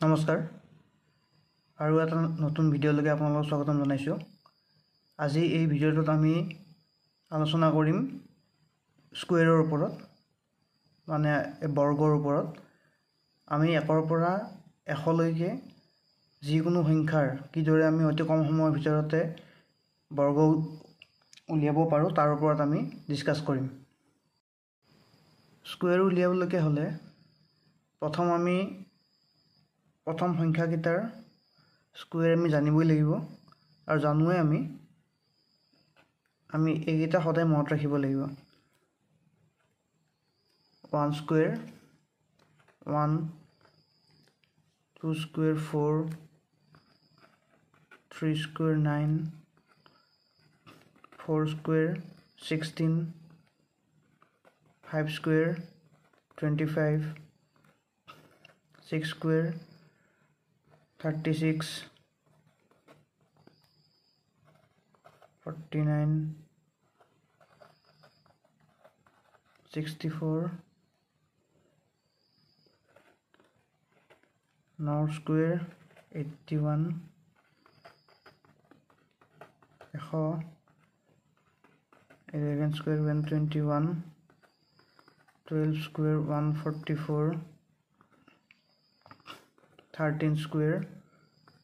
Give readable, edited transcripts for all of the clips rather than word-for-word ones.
নমস্কাৰ আৰু এটা নতুন ভিডিঅ'লৈকে আপোনালোকক স্বাগতম জনাইছোঁ। আজি এই ভিডিঅ'টোত আমি আলোচনা কৰিম স্কুৱেৰৰ ওপৰত, মানে বৰ্গৰ ওপৰত। আমি একৰ পৰা এশলৈকে যিকোনো সংখ্যাৰ কিদৰে আমি অতি কম সময়ৰ ভিতৰতে বৰ্গ উলিয়াব পাৰোঁ তাৰ ওপৰত আমি ডিছকাছ কৰিম। স্কুৱেৰ উলিয়াবলৈকে হ'লে প্ৰথম আমি প্ৰথম সংখ্যাকেইটাৰ স্কুৱেৰ আমি জানিবই লাগিব, আৰু জানোৱে আমি আমি এইকেইটা সদায় মনত ৰাখিব লাগিব। 1 square 1, 2 square 4, 3 square 9, 4 square 16, 5 square 25, 6 square 36, 49, 64, 9 square 81, 100, 11 square 121, 12 square 144, 13 square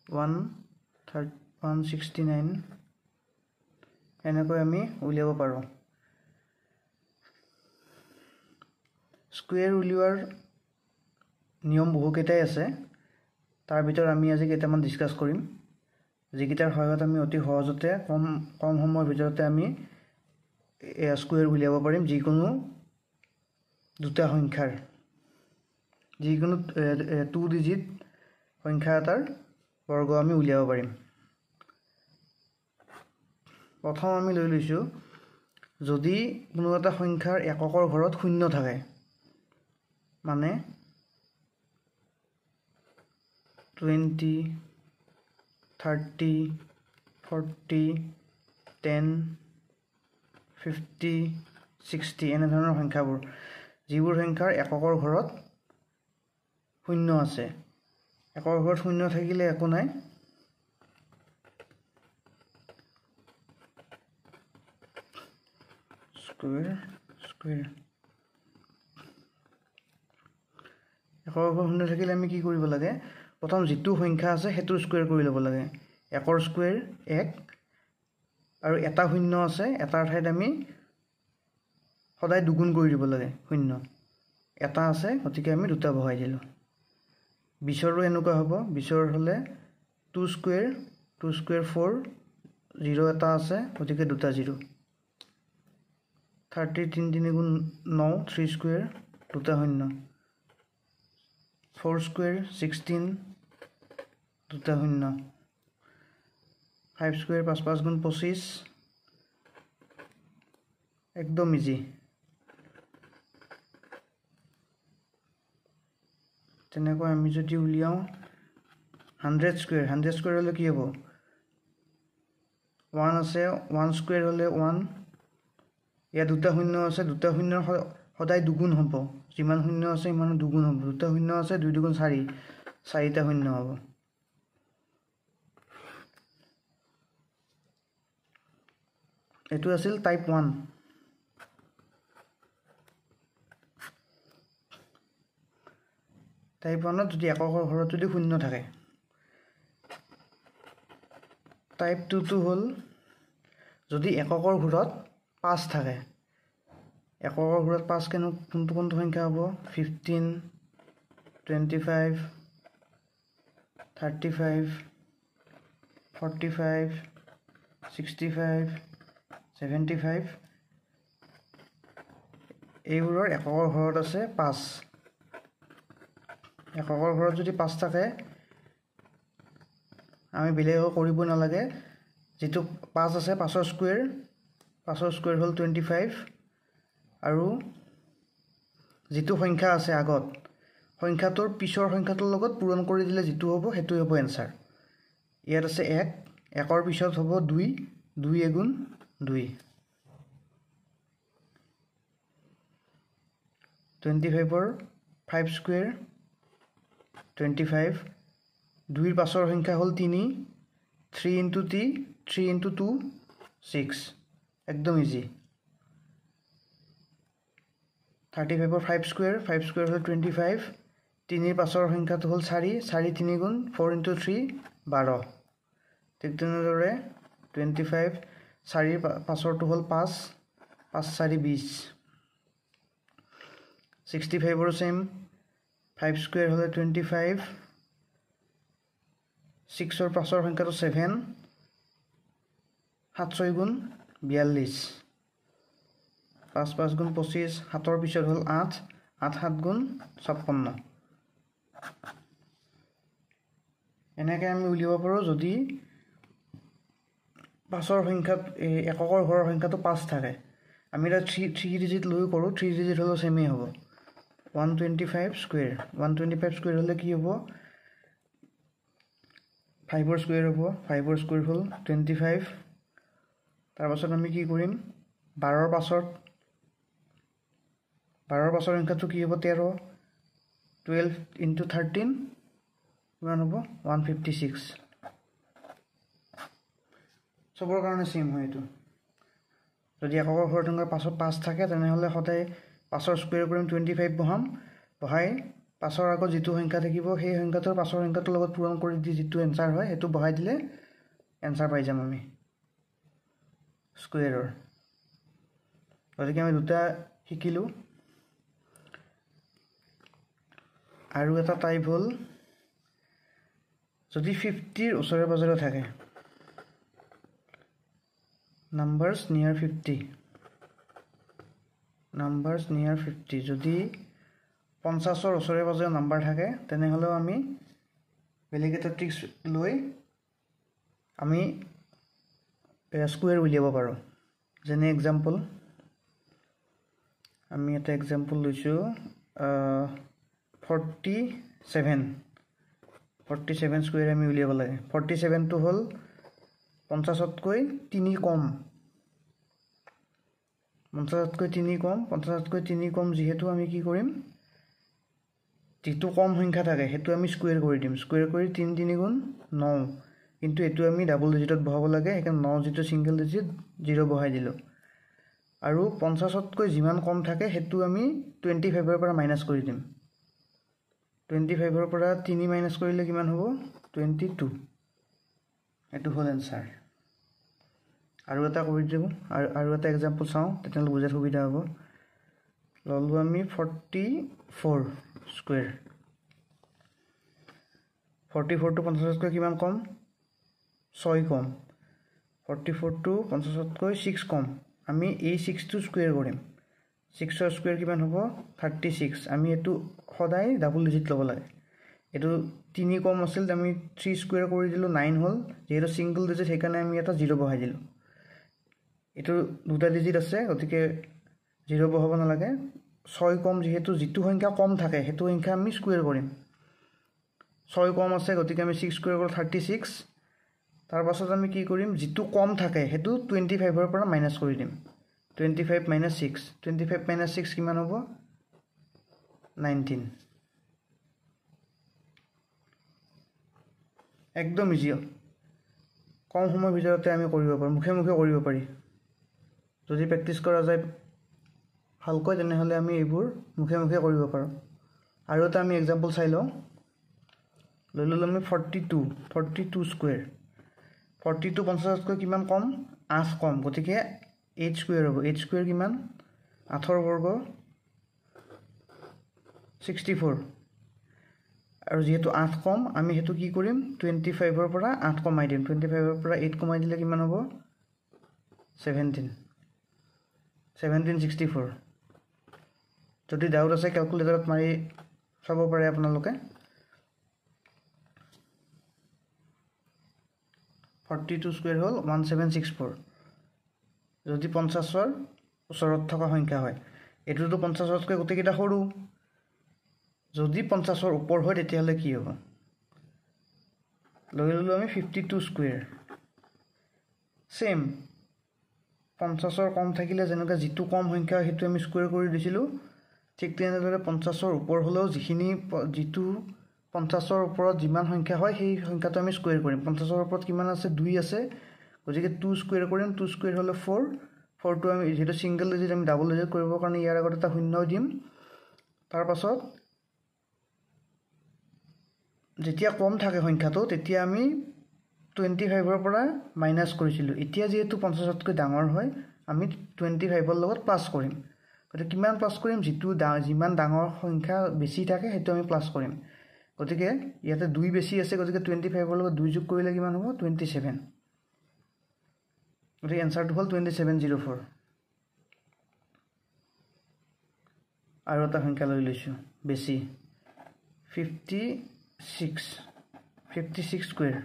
169। এনেকৈ আমি উলিয়াব পাৰোঁ। স্কুৱেৰ উলিওৱাৰ নিয়ম বহুকেইটাই আছে, তাৰ ভিতৰত আমি আজি কেইটামান ডিছকাছ কৰিম, যিকেইটাৰ সহায়ত আমি অতি সহজতে কম কম সময়ৰ ভিতৰতে আমি স্কুৱেৰ উলিয়াব পাৰিম। যিকোনো দুটা সংখ্যাৰ, যিকোনো 2 ডিজিট সংখ্যা এটাৰ বৰ্গ আমি উলিয়াব পাৰিম। প্ৰথম আমি লৈ লৈছোঁ, যদি কোনো এটা সংখ্যাৰ এককৰ ঘৰত শূন্য থাকে, মানে 20, 30, 40, 10, 50, 60 এনেধৰণৰ সংখ্যাবোৰ, যিবোৰ সংখ্যাৰ এককৰ ঘৰত শূন্য আছে। একৰ ঘৰত শূন্য থাকিলে একো নাই, স্কুৱেৰ স্কুৱেৰ। একৰ ঘৰত শূন্য থাকিলে আমি কি কৰিব লাগে? প্ৰথম যিটো সংখ্যা আছে সেইটোৰ স্কুৱেৰ কৰি ল'ব লাগে। একৰ স্কুৱেৰ 1, আৰু এটা শূন্য আছে, এটাৰ ঠাইত আমি সদায় দুগুণ কৰি দিব লাগে। শূন্য এটা আছে, গতিকে আমি দুটা বহাই দিলোঁ। 20ৰো এনেকুৱা হ'ব, 20ৰ হ'লে 2 স্কুৱেৰ, 2 স্কুৱেৰ 4, 0 এটা আছে, গতিকে দুটা 0। 30 3 3 গুণ 9, 3 স্কুৱেৰ দুটা শূন্য। 4 স্কুৱেৰ 16, দুটা শূন্য। 5 স্কুৱেৰ 5 5 গুণ 25, একদম ইজি। তেনেকৈ আমি যদি উলিয়াওঁ 100 স্কুৱেৰ, 100 স্কুৱেৰ হ'লে কি হ'ব? 1 আছে, 1 স্কুৱেৰ হ'লে 1, ইয়াত দুটা শূন্য আছে, দুটা শূন্যৰ সদায় দুগুণ হ'ব, যিমান শূন্য আছে সিমান দুগুণ হ'ব। দুটা শূন্য আছে, 2 দুগুণ 4, চাৰিটা শূন্য হ'ব। এইটো আছিল টাইপ 1। টাইপ 1ত যদি এককৰ ঘৰত যদি শূন্য থাকে। টাইপ 2টো হ'ল যদি এককৰ ঘৰত 5 থাকে। এককৰ ঘৰত 5 কেনে কোনটো কোনটো সংখ্যা হ'ব? 15, 25, 35, 45, 65, 75, এইবোৰৰ এককৰ ঘৰত আছে 5। এককৰ ঘৰত যদি 5 থাকে আমি বেলেগ একো কৰিব নালাগে। যিটো 5 আছে 5ৰ স্কুৱেৰ, 5ৰ স্কুৱেৰ হ'ল 25, আৰু যিটো সংখ্যা আছে আগত, সংখ্যাটোৰ পিছৰ সংখ্যাটোৰ লগত পূৰণ কৰি দিলে যিটো হ'ব সেইটোৱে হ'ব এনচাৰ। ইয়াত আছে 1, একৰ পিছত হ'ব 2, 2 এগুণ 2। 25ৰ 5 স্কুৱেৰ 25, দুইৰ পাছৰ সংখ্যা হ'ল 3, 3 ইনটু 3 ইনটু 2 6, একদম ইজি। 35ৰ 5 স্কুৱেৰ, 5 স্কুৱেৰ হ'ল 25, তিনিৰ পাছৰ সংখ্যাটো হ'ল 4, 4 3 গুণ 4 ইনটু 3 12। ঠিক তেনেদৰে 25, 4ৰ পাছৰটো হ'ল 5, 5 4 20। 65ৰো ছেম, 5 স্কুৱেৰ হ'লে 25, 6ৰ পাছৰ সংখ্যাটো 7, 7 6 গুণ 42, 5 5 গুণ 25, 7ৰ পিছত হ'ল 8, 8 7 গুণ 56। এনেকৈ আমি উলিয়াব পাৰোঁ যদি পাছৰ সংখ্যাত এককৰ ঘৰৰ সংখ্যাটো 5 থাকে। আমি এতিয়া থ্ৰী ডিজিট লৈ কৰোঁ, 3 ডিজিট হ'লেও ছেমেই হ'ব। 125 স্কুৱেৰ, 125 স্কুৱেৰ হ'লে কি হ'ব, 5ৰ স্কুৱেৰ হ'ব, 5ৰ স্কুৱেৰ হ'ল 25। তাৰপাছত আমি কি কৰিম, 12ৰ পাছৰ সংখ্যাটো কি হ'ব, 13, 12 ইনটু 13 কিমান হ'ব, 156। চবৰ কাৰণে ছেম হয় এইটো। যদি এককৰ ঘৰৰ সংখ্যা পাছত 5 থাকে তেনেহ'লে সদায় 5ৰ স্কুৱেৰ কৰিম, 25 বহাম, বহাই পাছৰ আগত যিটো সংখ্যা থাকিব সেই সংখ্যাটোৰ পাছৰ সংখ্যাটোৰ লগত পূৰণ কৰি দি যিটো এনচাৰ হয় সেইটো বহাই দিলে এনচাৰ পাই যাম আমি স্কুৱেৰৰ। গতিকে আমি দুটা শিকিলোঁ। আৰু এটা টাইপ হ'ল যদি 50ৰ ওচৰে পাজৰে থাকে, নাম্বাৰ্ছ নিয়াৰ 50, নাম্বাৰ্ছ নিয়াৰ 50, যদি 50ৰ ওচৰে পাজৰে নাম্বাৰ থাকে তেনেহ'লেও আমি বেলেগ এটা ট্ৰিক্স লৈ আমি স্কুৱেৰ উলিয়াব পাৰোঁ। যেনে এক্সাম্পল, আমি এটা এক্সাম্পল লৈছোঁ 47, 47 স্কুৱেৰ আমি উলিয়াব লাগে। 47টো হ'ল 50তকৈ 3 কম, 50তকৈ 3 কম, 50তকৈ 3 কম যিহেতু আমি কি কৰিম, যিটো কম সংখ্যা থাকে সেইটো আমি স্কুৱেৰ কৰি দিম। স্কুৱেৰ কৰি 3 3 গুণ 9, কিন্তু এইটো আমি ডাবল ডিজিটত বহাব লাগে, সেইকাৰণে 9 যিটো ছিংগল ডিজিট 0 বহাই দিলোঁ। আৰু 50তকৈ যিমান কম থাকে সেইটো আমি 25ৰ পৰা মাইনাছ কৰি দিম। 25ৰ পৰা 3 মাইনাছ কৰিলে কিমান হ'ব, 22। এইটো হ'ল এনচাৰ। আৰু এটা কৰি দিওঁ, আৰু এটা এক্সাম্পল চাওঁ, তেতিয়াহ'লে বুজাত সুবিধা হ'ব। ল'লোঁ আমি 44 স্কুৱেৰ, 44টো 50তকৈ কিমান কম, 6 কম, 44টো 50তকৈ 6 কম। আমি এই 6টো স্কুৱেৰ কৰিম, 6ৰ স্কুৱেৰ কিমান হ'ব, 36। আমি এইটো সদায় ডাবল ডিজিট ল'ব লাগে। এইটো 3 কম আছিল, আমি 3 স্কুৱেৰ কৰি দিলোঁ, 9 হ'ল। যিহেতু ছিংগল ডিজিট সেইকাৰণে আমি এটা 0 বহাই দিলোঁ। এইটো দুটা ডিজিট আছে গতিকে 0 বহাব নালাগে। 6 কম যিহেতু যিটো সংখ্যা কম থাকে সেইটো সংখ্যা আমি স্কুৱেৰ কৰিম। 6 কম আছে গতিকে আমি 6 স্কুৱেৰ কৰোঁ 36। তাৰপাছত আমি কি কৰিম, যিটো কম থাকে সেইটো 25ৰ পৰা মাইনাছ কৰি দিম। 25 মাইনাছ 6, 25 মাইনাছ 6 কিমান হ'ব, 19। একদম ইজি, কম সময়ৰ ভিতৰতে আমি কৰিব পাৰোঁ, মুখে মুখে কৰিব পাৰি। যদি প্ৰেক্টিছ কৰা যায় ভালকৈ তেনেহ'লে আমি এইবোৰ মুখে মুখে কৰিব পাৰোঁ। আৰু এটা আমি এক্সাম্পল চাই লওঁ। লৈ ল'লোঁ আমি 42 স্কুৱেৰ, 42 50তকৈ কিমান কম, 8 কম, গতিকে 8 স্কুৱেৰ হ'ব। 8 স্কুৱেৰ কিমান, 8ৰ বৰ্গ 64। আৰু যিহেতু 8 কম আমি সেইটো কি কৰিম, 25ৰ পৰা 8 কমাই দিম। 25ৰ পৰা 8 কমাই দিলে কিমান হ'ব, 17, 1764। যদি ডাউট আছে কেলকুলেটৰত মাৰি চাব পাৰে আপোনালোকে। 42 স্কুৱেৰ হ'ল 1764। যদি 50ৰ ওচৰত থকা সংখ্যা হয়, এইটোতো 50তকৈ গোটেইকেইটা সৰু, যদি 50ৰ ওপৰ হয় তেতিয়াহ'লে কি হ'ব, লৈ ল'লোঁ আমি 52 স্কুৱেৰ। ছেম 50ৰ কম থাকিলে যেনেকুৱা যিটো কম সংখ্যা সেইটো আমি স্কুৱেৰ কৰি দিছিলোঁ, ঠিক তেনেদৰে 50ৰ ওপৰ হ'লেও যিটো 50ৰ ওপৰত যিমান সংখ্যা হয় সেই সংখ্যাটো আমি স্কুৱেৰ কৰিম। 50ৰ ওপৰত কিমান আছে? 2 আছে, গতিকে 2 স্কুৱেৰ কৰিম। 2 স্কুৱেৰ হ'লে 4। 4টো আমি যিহেতু ছিংগল ডিজিট আমি ডাবল ডিজিট কৰিবৰ কাৰণে ইয়াৰ আগত এটা শূন্য দিম। তাৰপাছত যেতিয়া কম থাকে সংখ্যাটো তেতিয়া আমি 25ৰ পৰা মাইনাছ কৰিছিলোঁ। এতিয়া যিহেতু 50তকৈ ডাঙৰ হয় আমি 25ৰ লগত প্লাছ কৰিম। গতিকে কিমান প্লাছ কৰিম? যিটো যিমান ডাঙৰ সংখ্যা বেছি থাকে সেইটো আমি প্লাছ কৰিম। গতিকে ইয়াতে 2 বেছি আছে, গতিকে 25ৰ লগত 2 যোগ কৰিলে কিমান হ'ব? 27। গতিকে এনচাৰটো হ'ল 2704। আৰু এটা সংখ্যা লৈ লৈছোঁ বেছি, 56। 56 স্কুৱেৰ।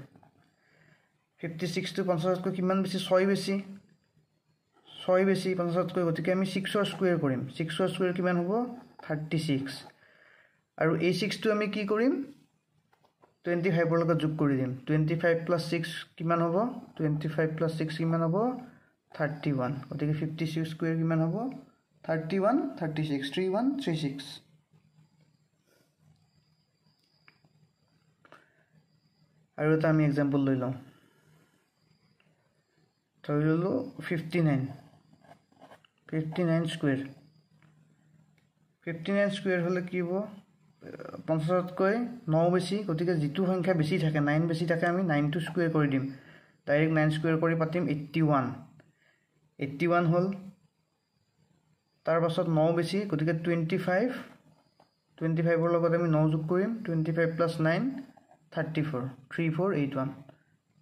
56টো 50তকৈ কিমান বেছি? 6 বেছি, 6 বেছি 50তকৈ। গতিকে আমি 6ৰ স্কুৱেৰ কৰিম। 6ৰ স্কুৱেৰ কিমান হ'ব? 36। আৰু এই 6টো আমি কি কৰিম? 25ৰ লগত যোগ কৰি দিম। 25 প্লাছ 6 কিমান হ'ব? 25 প্লাছ 6 কিমান হ'ব? 31। গতিকে 56 স্কুৱেৰ কিমান হ'ব? 31 36, 3136। আৰু এটা আমি এক্সাম্পল লৈ লওঁ। ধৰি ল'লোঁ 59। 59 স্কুৱেৰ। 59 স্কুৱেৰ হ'লে কি হ'ব? 50তকৈ 9 বেছি, গতিকে যিটো সংখ্যা বেছি থাকে, 9 বেছি থাকে, আমি 9টো স্কুৱেৰ কৰি দিম। ডাইৰেক্ট 9 স্কুৱেৰ কৰি পাতিম 81। 81 হ'ল। তাৰপাছত 9 বেছি, গতিকে 25। 25ৰ লগত আমি 9 যোগ কৰিম। 25 প্লাছ 9 34, 3481।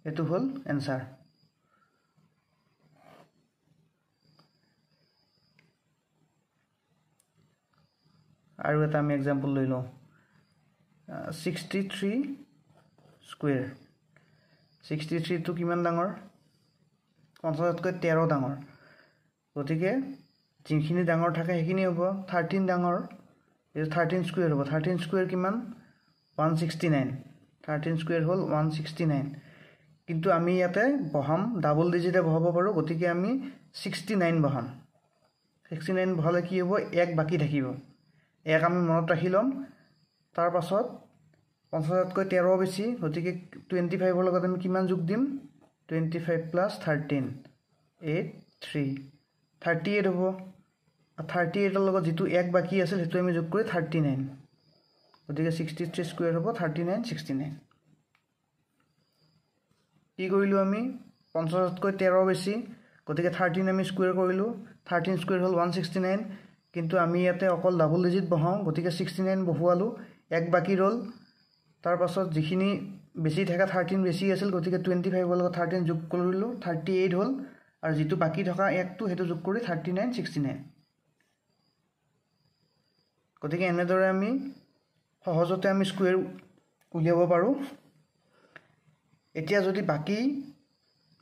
এইটো হ'ল এনচাৰ। আৰু এটা আমি এক্সাম্পল লৈ লওঁ। 63 স্কুৱেৰ। 63টো কিমান ডাঙৰ? 50তকৈ 13 ডাঙৰ। গতিকে যিখিনি ডাঙৰ থাকে সেইখিনি হ'ব। 13 ডাঙৰ, এইটো 13 স্কুৱেৰ হ'ব। 13 স্কুৱেৰ কিমান? 169। 13 স্কুৱেৰ হ'ল 169। কিন্তু আমি ইয়াতে বহাম, ডাবল ডিজিটে বহাব পাৰোঁ, গতিকে আমি 69 বহাম। 69 বহালে কি হ'ব? 1 বাকী থাকিব। 1 আমি মনত ৰাখি ল'ম। তাৰপাছত 50তকৈ 13 বেছি, গতিকে 25ৰ লগত আমি কিমান যোগ দিম? 25 প্লাছ 13, 8 3, 38 হ'ব। 38ৰ লগত যিটো 1 বাকী আছিল সেইটো আমি যোগ কৰি 39। গতিকে 63 স্কুৱেৰ হ'ব 39 69। কি কৰিলোঁ আমি? 50তকৈ 13 বেছি, গতিকে 13 আমি স্কুৱেৰ কৰিলোঁ। 13 স্কুৱেৰ হ'ল 169। কিন্তু আমি ইয়াতে অকল ডাবল ডিজিট বহাওঁ, গতিকে 69 বহুৱালোঁ, 1 বাকী ৰ'ল। তাৰপাছত যিখিনি বেছি থকা 13 বেছি আছিল, গতিকে 25ৰ লগত 13 যোগ কৰিলোঁ, 38 হ'ল। আৰু যিটো বাকী থকা 1টো সেইটো যোগ কৰি 39 69। গতিকে এনেদৰে আমি সহজতে আমি স্কুৱেৰ উলিয়াব পাৰোঁ। এতিয়া যদি বাকী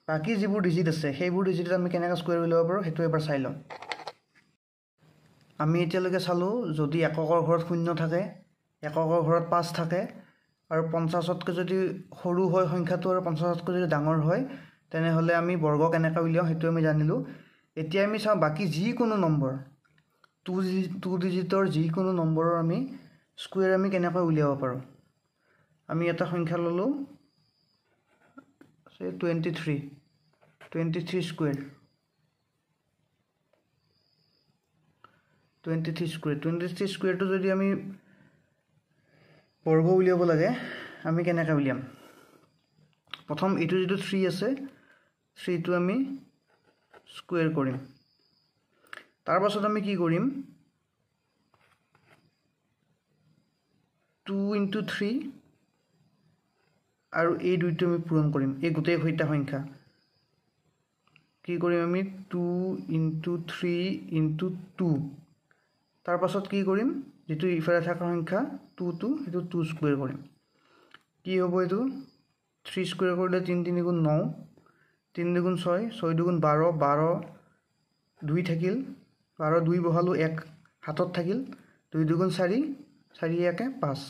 বাকী যিবোৰ ডিজিট আছে সেইবোৰ ডিজিটত আমি কেনেকৈ স্কুৱেৰ উলিয়াব পাৰোঁ সেইটো এবাৰ চাই লওঁ। আমি এতিয়ালৈকে চালোঁ যদি এককৰ ঘৰত শূন্য থাকে, এককৰ ঘৰত 5 থাকে আৰু 50তকৈ যদি সৰু হয় সংখ্যাটো আৰু 50তকৈ যদি ডাঙৰ হয় তেনেহ'লে আমি বৰ্গ কেনেকৈ উলিয়াওঁ সেইটো আমি জানিলোঁ। এতিয়া আমি চাওঁ বাকী যিকোনো নম্বৰ টু ডিজিটৰ যিকোনো নম্বৰৰ আমি স্কুৱেৰ আমি কেনেকৈ উলিয়াব পাৰোঁ। আমি এটা সংখ্যা ল'লোঁ 23, 23 স্কুৱেৰ, 23 স্কুৱেৰ, 23 স্কুৱেৰটো যদি আমি বৰ্গ উলিয়াব লাগে আমি কেনেকৈ উলিয়াম? প্ৰথম এইটো যিটো 3 আছে 3টো আমি স্কুৱেৰ কৰিম। তাৰপাছত আমি কি কৰিম, 2 ইনটু 3 আৰু এই দুইটো আমি পূৰণ কৰিম, এই গোটেই কেইটা সংখ্যা কি কৰিম আমি 2 ইনটু 3 ইনটু 2। তাৰপাছত কি কৰিম, যিটো ইফালে থকা সংখ্যা 2 2 সেইটো 2 স্কুৱেৰ কৰিম। কি হ'ব এইটো 3 স্কুৱেৰ কৰিলে 3 3 গুণ 9, 3 দুগুণ 6, 6 দুগুণ 12, 12 2 থাকিল, 12 2 বহালোঁ 1 হাতত থাকিল, 2 দুগুণ 4, 4 1 5,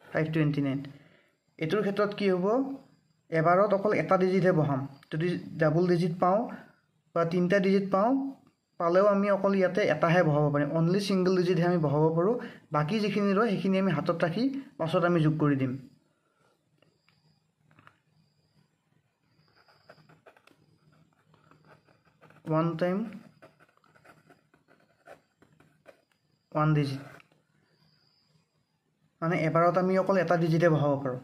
529। এইটোৰ ক্ষেত্ৰত কি হ'ব, এবাৰত অকল এটা ডিজিটহে বহাম, যদি ডাবল ডিজিট পাওঁ বা তিনিটা ডিজিট পাওঁ পালেও আমি অকল ইয়াতে এটাহে বহাব পাৰিম, অনলি ছিংগল ডিজিটহে আমি বহাব পাৰোঁ। বাকী যিখিনি ৰয় সেইখিনি আমি হাতত ৰাখি পাছত আমি যোগ কৰি দিম। ওৱান টাইম ওৱান ডিজিট, মানে এবাৰত আমি অকল এটা ডিজিটে বহাব পাৰোঁ।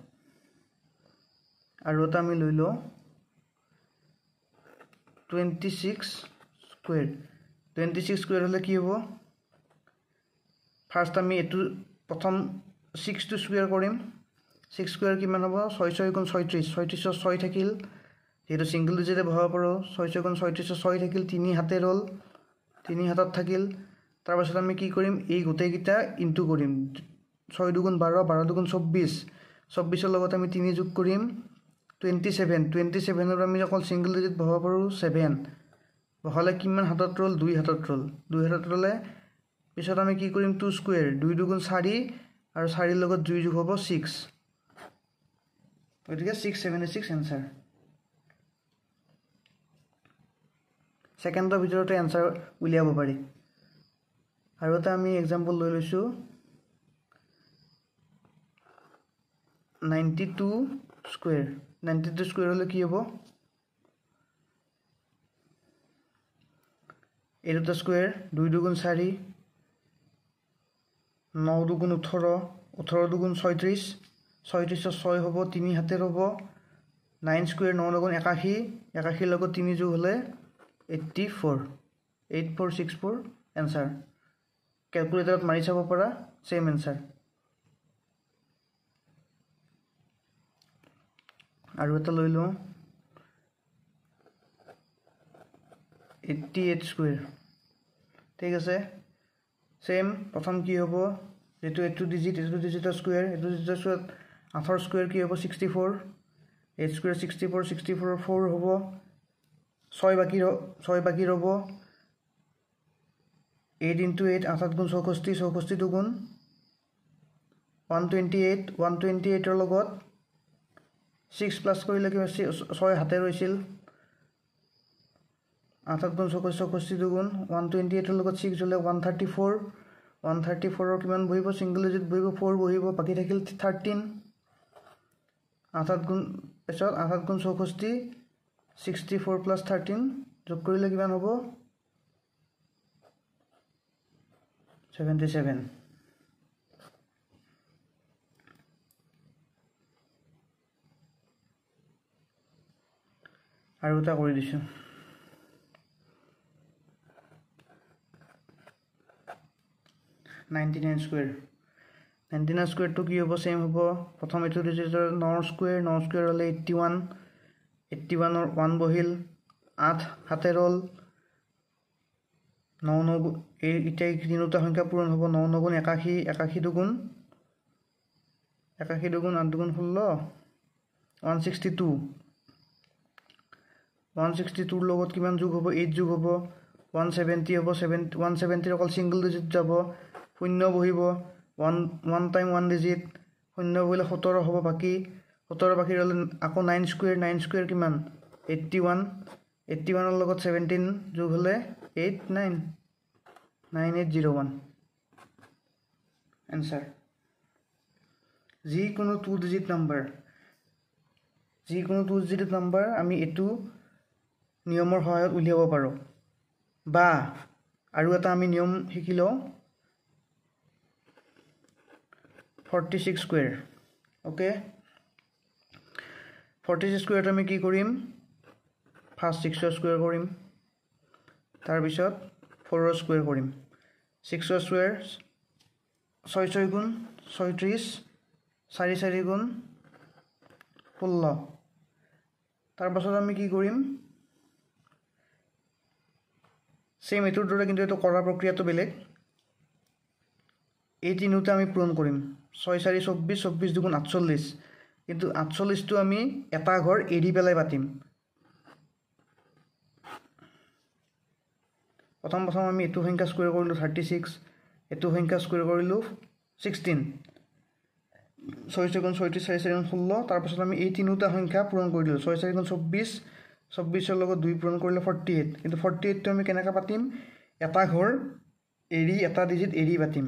আৰু এটা আমি লৈ লওঁ 26 স্কুৱেৰ। 26 স্কুৱেৰ হ'লে কি হ'ব? ফাৰ্ষ্ট আমি এইটো প্ৰথম 6টো স্কুৱেৰ কৰিম। 6 স্কুৱেৰ কিমান হ'ব? 6 6 গুণ 36, 36ৰ 6 থাকিল, যিহেতু ছিংগল ডিজিটে বহাব পাৰোঁ। 6 6 গুণ 36ৰ 6 থাকিল, 3 হাতে ৰ'ল, 3 হাতত থাকিল। তাৰপাছত আমি কি কৰিম? এই গোটেইকেইটা ইনটু কৰিম। 6 দুগুণ 12, 12 দুগুণ 24, 24ৰ লগত আমি 3 যোগ কৰিম, 27। 27ৰ আমি অকল ছিংগল ডিজিট বহাব পাৰোঁ, 7। বহালে কিমান হাতত ৰ'ল? 2 হাতত ৰ'ল। 2 হাতত ৰ'লে পিছত আমি কি কৰিম? 2 স্কুৱেৰ, 2 দুগুণ 4 আৰু 4ৰ লগত 2 যোগ হ'ব 6। গতিকে 676 এনচাৰ। ছেকেণ্ডৰ ভিতৰতে এনচাৰ উলিয়াব পাৰি। আৰু এটা আমি এক্সাম্পল লৈ লৈছোঁ, 92 স্কুৱেৰ। 92 স্কুৱেৰ হ'লে কি হ'ব? এই দুটা স্কুৱেৰ, 2 দুগুণ 4, 9 দুগুণ 18, 18 দুগুণ 36, 36ৰ 6 হ'ব, 3 হাতে ৰ'ব। 9 স্কুৱেৰ 9 দুগুণ 81, 81ৰ লগত 3 যোগ হ'লে 84, 8464 এনচাৰ। কেলকুলেটাৰত মাৰি চাব পাৰা, ছেইম এনচাৰ। আৰু এটা লৈ লওঁ, 88 স্কুৱেৰ। ঠিক আছে, ছেইম। প্ৰথম কি হ'ব? যিটো এইটো ডিজিট, এইটো ডিজিটৰ স্কুৱেৰ, এইটো ডিজিটৰ স্কুৱেৰ, 8ৰ স্কুৱেৰ কি হ'ব? 64। 8 স্কুৱেৰ 64, 64ৰ 4 হ'ব, 6 বাকী ৰ'ব। 8 ইনটু 8, 8 8 গুণ 64, 64 দুগুণ 128, 128ৰ লগত 6 প্লাছ কৰিলে কি 6 হাতে ৰৈছিল, 8 8 গুণ 64, 64 দুগুণ 128ৰ লগত 6 হ'লে 134, 134ৰ কিমান বহিব? ছিংগল ডিজিট বহিব, 4 বহিব, বাকী থাকিল 13। 8 8 গুণ পিছত 8 8 গুণ 64, 64 প্লাছ 13 যোগ কৰিলে কিমান হ'ব? 77। আৰু এটা কৰি দিছোঁ, 99 স্কুৱেৰ। 99 স্কুৱেৰটো কি হ'ব? ছেইম হ'ব। প্ৰথম এইটো ডিজিটৰ 9 স্কুৱেৰ, 9 স্কুৱেৰ হ'লে 81, 81ৰ 1 বহিল, 8 হাতে ৰ'ল, 9 9 এই এতিয়া তিনিওটা সংখ্যা পূৰণ হ'ব। 9 9 গুণ 81, 81 দুগুণ 81 দুগুণ 8 দুগুণ 16, 162। 162ৰ লগত কিমান যোগ হ'ব? 8 যোগ হ'ব, 170 হ'ব। 170ৰ অকল ছিংগল ডিজিট যাব, 0 বহিব, ওৱান টাইম 1 ডিজিট, 0 বহিলে 17 হ'ব, বাকী 17 বাকী ৰ'লে আকৌ 9 স্কুৱেৰ, 9 স্কুৱেৰ কিমান? 81, 81ৰ লগত 17 যোগ হ'লে 8 9 9801 এনচাৰ। যিকোনো 2 ডিজিট নাম্বাৰ, যিকোনো 2 ডিজিট নাম্বাৰ আমি এইটো নিয়মৰ সহায়ত উলিয়াব পাৰোঁ। বা আৰু এটা আমি নিয়ম শিকি লওঁ, 46 স্কুৱেৰ। অ'কে, 46 স্কুৱেৰত আমি কি কৰিম? ফাৰ্ষ্ট 6ৰ স্কুৱেৰ কৰিম, তাৰপিছত 4ৰ স্কুৱেৰ কৰিম। 6ৰ স্কুৱেৰ 6 6 গুণ 36, 4 4 গুণ 16। তাৰপাছত আমি কি কৰিম? ছেইম এইটোৰ দৰে, কিন্তু এইটো কৰাৰ প্ৰক্ৰিয়াটো বেলেগ। এই তিনিওটা আমি পূৰণ কৰিম, 6 4 24, 24 দুগুণ 48। কিন্তু 48টো আমি এটা ঘৰ এৰি পেলাই পাতিম। প্ৰথম প্ৰথম আমি এইটো সংখ্যা স্কুৱেৰ কৰিলোঁ 36, এইটো সংখ্যা স্কুৱেৰ কৰিলোঁ 16, 6 6 গুণ 36, 4 4 গুণ 16। তাৰপাছত আমি এই তিনিওটা সংখ্যা পূৰণ কৰি দিলোঁ, 6 4 গুণ 24, 24ৰ লগত 2 পূৰণ কৰিলে 48। কিন্তু 48টো আমি কেনেকৈ পাতিম? এটা ঘৰ এৰি এটা ডিজিট এৰি পাতিম।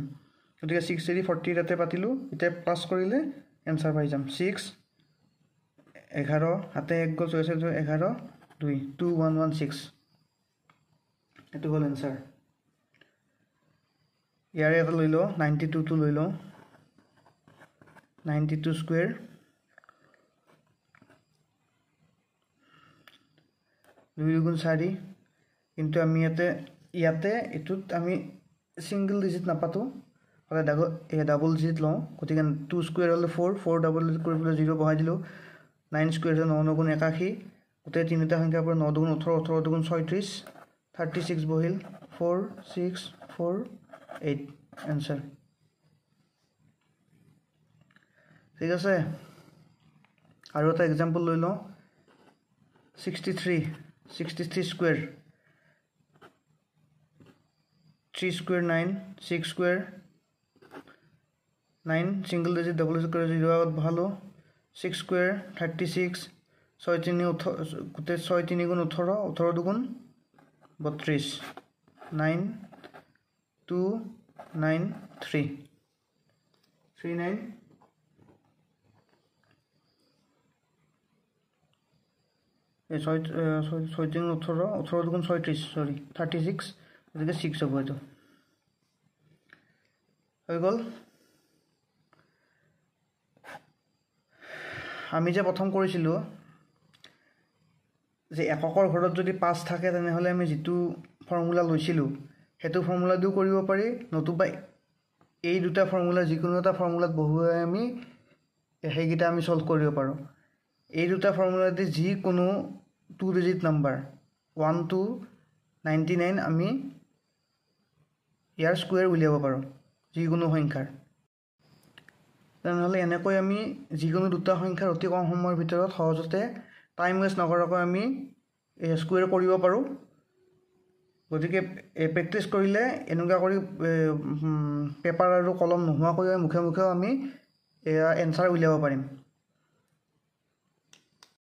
গতিকে 6 এৰি 40 তাতে পাতিলোঁ। এতিয়া প্লাছ কৰিলে এনচাৰ পাই যাম। 6 11 হাতে 1 গ'ল, 6 6 11 2 2 1 1 6, এইটো হ'ল এনচাৰ। ইয়াৰে এটা লৈ লওঁ, 92টো লৈ লওঁ। 92 স্কুৱেৰ 2 দুগুণ 4। কিন্তু আমি ইয়াতে এইটোত আমি ছিংগল ডিজিট নাপাতোঁ, সদায় ডাবল ডিজিট লওঁ। গতিকে 2 স্কুৱেৰ হ'লে 4, 4 ডাবল ডিজিট কৰিবলৈ 0 বহাই দিলোঁ। 9 স্কুৱেৰ হ'লে 9 9 গুণ 81, গোটেই তিনিটা সংখ্যাৰ পৰা 9 দুগুণ 18, 18 দুগুণ 36, 36 বহিল। 4 6 4 8 এনচাৰ। ঠিক আছে, আৰু এটা এক্সাম্পল লৈ লওঁ। 63 square, 3 square 9, 6 square 9, single digit double digit কৰি 0 আগত বহালোঁ। 6 স্কুৱেৰ 36, 6 3 18, গোটেই 6 3 গুণ 18, 18 দুগুণ 32, 9 2 9 3 3 9। এই 6 6 3 18, 18 দুগুণ 36, চৰি 36, গতিকে 6 হ'ব এইটো। হৈ গ'ল। আমি যে প্ৰথম কৰিছিলোঁ যে এককৰ ঘৰত যদি 5 থাকে তেনেহ'লে আমি যিটো ফৰ্মুলা লৈছিলোঁ সেইটো ফৰ্মুলা দিও কৰিব পাৰি, নতুবা এই দুটা ফৰ্মুলা যিকোনো এটা ফৰ্মুলাত বহুৱাই আমি সেইকেইটা আমি ছল্ভ কৰিব পাৰোঁ। এই দুটা ফৰ্মুলা দি যিকোনো 2 ডিজিট নাম্বাৰ 1 to 99 আমি ইয়াৰ স্কুৱেৰ উলিয়াব পাৰোঁ যিকোনো সংখ্যাৰ। তেনেহ'লে এনেকৈ আমি যিকোনো দুটা সংখ্যাৰ অতি কম সময়ৰ ভিতৰত সহজতে টাইম ৱেষ্ট নকৰাকৈ আমি স্কুৱেৰ কৰিব পাৰোঁ। গতিকে প্ৰেক্টিছ কৰিলে এনেকুৱা কৰি পেপাৰ আৰু কলম নোহোৱাকৈ মুখে মুখেও আমি এনচাৰ উলিয়াব পাৰিম।